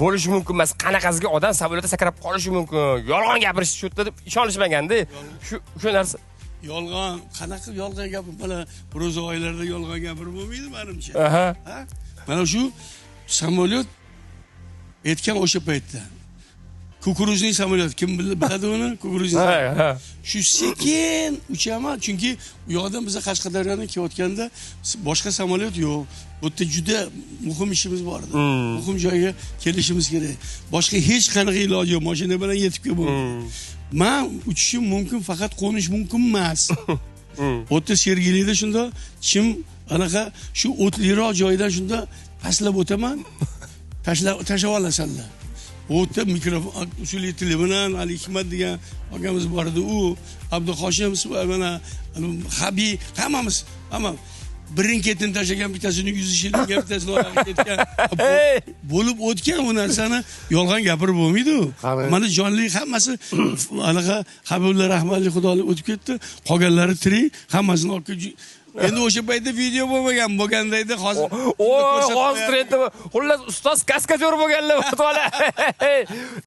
Bo'lishi mumkin emas. Qanaqasiga odam samolyotda sakrab qolishi mumkin? Yolg'on gapirish shu yerda deb ishonishmaganda. Shu narsa yolg'on, qanaqa yolg'on gapir? Mana ro'za oylarida yolg'on gapirib bo'lmaydi menimcha. Ha? Mana shu samolyot aytgan o'sha paytda. Kukuruzning samolyot, kim biladi uni? Kukuruzning. Shu sekin uchaman, chunki u yoqdan biz Qashqadaryodan kelayotganda boshqa samolyot yo'q. Bu yerda juda muhim ishimiz bor edi. Muhim joyga kelishimiz kerak. Boshqa hech qanaqa iloji yo'q. Mashina bilan yetib kelib bo'lmaydi. Men uchishim mumkin, faqat qo'nish mumkin emas. U yerda Sergelida shunda chim anaqa shu o'tliroq joydan shunda pastlab o'taman. Tashlab olasanlar. U yerda mikrofon usuli tili bilan Ali Hikmat degan akamiz bor edi. U Abduhoshim, mana Habi, hammamiz, hamma birin ketin tashlagan, bittasini yuzi shilingan, bittasini oyog'i ketgan. Bo'lib o'tgan u narsani yolg'on gapirib bo'lmaydi u. Mana jonli hammasi anaqa Habibulla rahmatli Xudolik o'tib ketdi, qolganlari tirik, hammasini olib kelib. Endi o'sha paytda video bo'lmagan, bo'lganda edi hozir. Hozir trendda. Xullas ustoz kaskadyor bo'lganlar, bola.